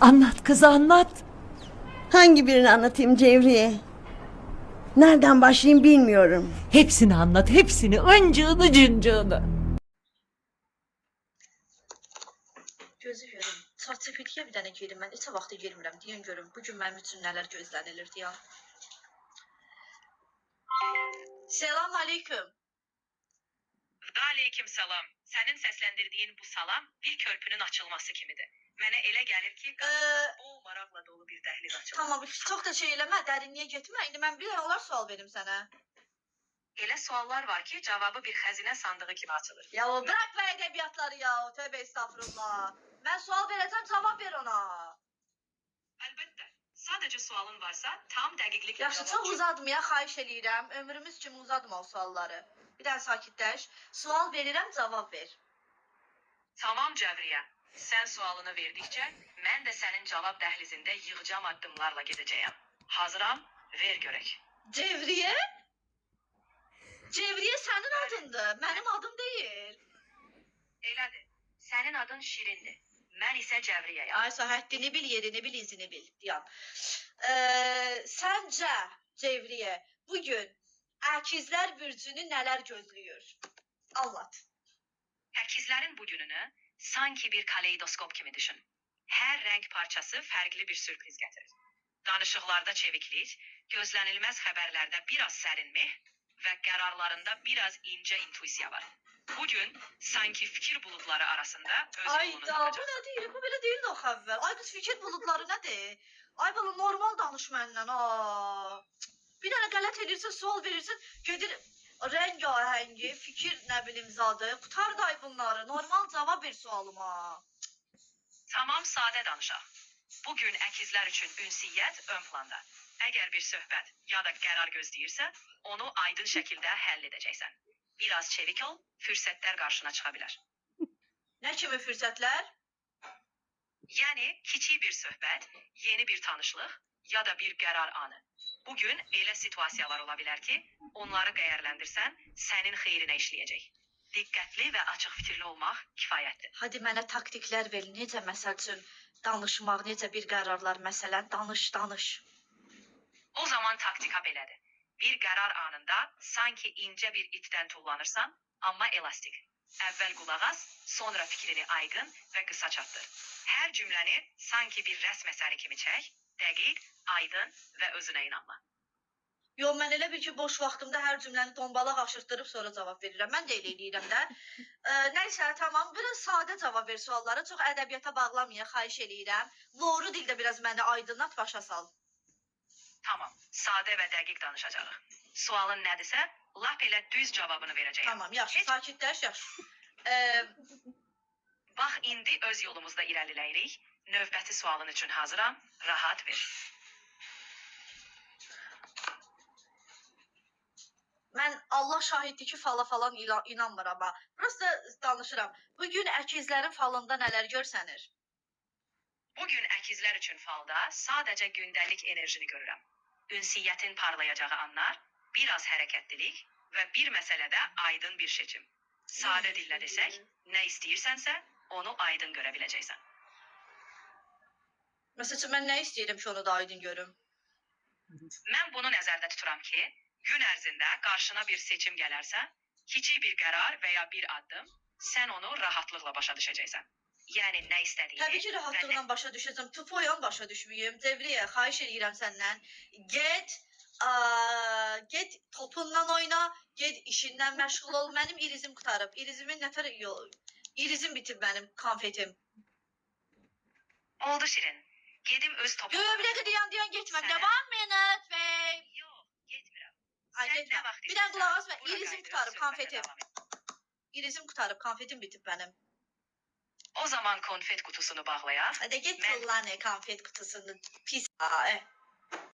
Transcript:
Anlat kız anlat. Hangi birini anlatayım Cevriye? Nereden başlayayım bilmiyorum. Hepsini anlat hepsini. Öncığını cıncığını. Gözü görüm. ChatGPT-yə bir dənə girim mən. Neçə vaxtı girmirəm. Deyin görüm bu gün mənim üçün nələr gözlənilir deyə. Selam aleyküm. Və aleyküm salam. Sənin səsləndirdiyin bu salam bir körpünün açılması kimidir. Mənə elə gəlir ki, qarşında bol maraqla dolu bir dəhliz açılır. Tamam, çox da şey eləmə, dərinliyə getmə. İndi mən bir dənə olar sual verim sənə. Elə suallar var ki, cavabı bir xəzinə sandığı kimi açılır. Ya o bırak be edebiyatları ya. Tövbe estağfurullah. Mən sual verəcəm, cavab ver ona. Əlbəttə. Sadəcə sualın varsa, tam dəqiqliklə Yaxşı, cavab çox uzatmaya xahiş eləyirəm. Ömrümüz kimi uzatma o sualları. Bir dənə sakitləş. Sual verirəm, cavab ver. Tamam Cəvriyə. Sən sualını verdikcə, mən də sənin cavab dəhlizində yığcam addımlarla gedəcəyəm. Hazıram, ver görək. Cevriyə? Cevriyə sənin adındır, mənim adım deyil. Elədir. Sənin adın Şirindir. Mən isə Cəvriyəyəm. Aysa həddini bil, yerini bil, izini bil. Diyan. Səncə Cevriyə bu gün Əkizlər bürcünü nələr gözləyir? Anlat. Əkizlərin bu gününü sanki bir kaleydoskop kimi düşün. Hər rəng parçası fərqli bir sürpriz gətirir. Danışıqlarda çeviklik, gözlənilməz xəbərlərdə biraz sərinmeh və qərarlarında biraz incə intuisiya var. Bu gün sanki fikir buludları arasında öz yolunu Ayda, bu tapacaqsan. nə deyir? Bu belə deyildi axı əvvəl. Ay qız fikir buludları nədir? Ay bala normal danış məndən. Aa. Bir dənə qələt eləyirsən, sual verirsən, gedir rəng ahəngi, fikir nə bilim zadı. Qutar day bunları. Normal cavab ver sualıma. Tamam sadə danışaq. Bu gün əkizlər üçün ünsiyyət ön planda. Əgər bir söhbət ya da qərar gözləyirsə, onu aydın şəkildə həll edəcəksən. Biraz çevik ol, fürsətlər qarşına çıxa bilər. Nə kimi fürsətlər? Yəni kiçik bir söhbət, yeni bir tanışlıq ya da bir qərar anı. Bu gün elə situasiyalar ola bilər ki, onları dəyərləndirsən, sənin xeyrinə işləyəcək. Diqqətli və açıq fikirli olmaq kifayətdir. Hadi mənə taktiklər ver. Necə məsəl üçün danışmaq, necə bir qərarlar məsələn, danış, danış. O zaman taktika belədir. Bir qərar anında sanki incə bir ipdən tullanırsan, amma elastik. Əvvəl qulaq as, sonra fikrini aydın və qısa çatdır. Hər cümləni sanki bir rəsm əsəri kimi çək, dəqiq, aydın və özünə inanma. Yo, mən elə bil ki, boş vaxtımda hər cümləni dombalaq aşırtdırıb sonra cavab verirəm. Mən də elə eləyirəm də. Nəysə, tamam. Biraz sadə cavab ver suallara. Çox ədəbiyyata bağlamaya xahiş eləyirəm. Loru dildə biraz məni aydınlat, başa sal. Tamam, sadə və dəqiq danışacağıq. Sualın nədirsə, lap elə düz cavabını verəcəyəm. Tamam, yaxşı, Heç- sakitləş, yaxşı. Ee, Bax indi öz yolumuzda irəliləyirik. Növbəti sualın üçün hazıram. Rahat ver. Mən Allah şahiddir ki, fala falan inanmıram ha. Prosta danışıram. Bu gün əkizlərin falında nələr görsənir? Bu gün əkizlər üçün falda sadəcə gündəlik enerjini görürəm. Ünsiyyətin parlayacağı anlar, biraz hərəkətlilik və bir məsələdə aydın bir seçim. Sadə dillə desək, nə istəyirsənsə, onu aydın görə biləcəksən. Məsəl üçün mən nə istəyirəm ki, onu da aydın görüm? Mən bunu nəzərdə tuturam ki, gün ərzində qarşına bir seçim gələrsə, kiçik bir qərar və ya bir addım, sən onu rahatlıqla başa düşəcəksən. Yəni nə istədiyini Təbii ki, və nə rahatlıqla başa düşəcəm. Tupoyan başa düşməyim. Cevriyə, xahiş eləyirəm səndən. Get, get topunla oyna, get işindən məşğul ol. Mənim irizim qurtarıb. İrizimin nətər yol İrizim bitib mənim konfetim. Oldu Şirin. Gedim öz Yo, topuma. yo, bir dəqiqə dayan, dayan getməm. Sənə- One minute, babe. Yox, getmirəm. Ay, Sən getmə. nə vaxt Bir dənə istəsən, qulaq asma. bura İrizim qayıdırıq, qurtarıb, söhbətə konfetim. davam et. İrizim qurtarıb, konfetim bitib mənim. O zaman konfet qutusunu bağlayaq. Hadi get Mən- tullan konfet qutusunu. Pis. Aa, eh.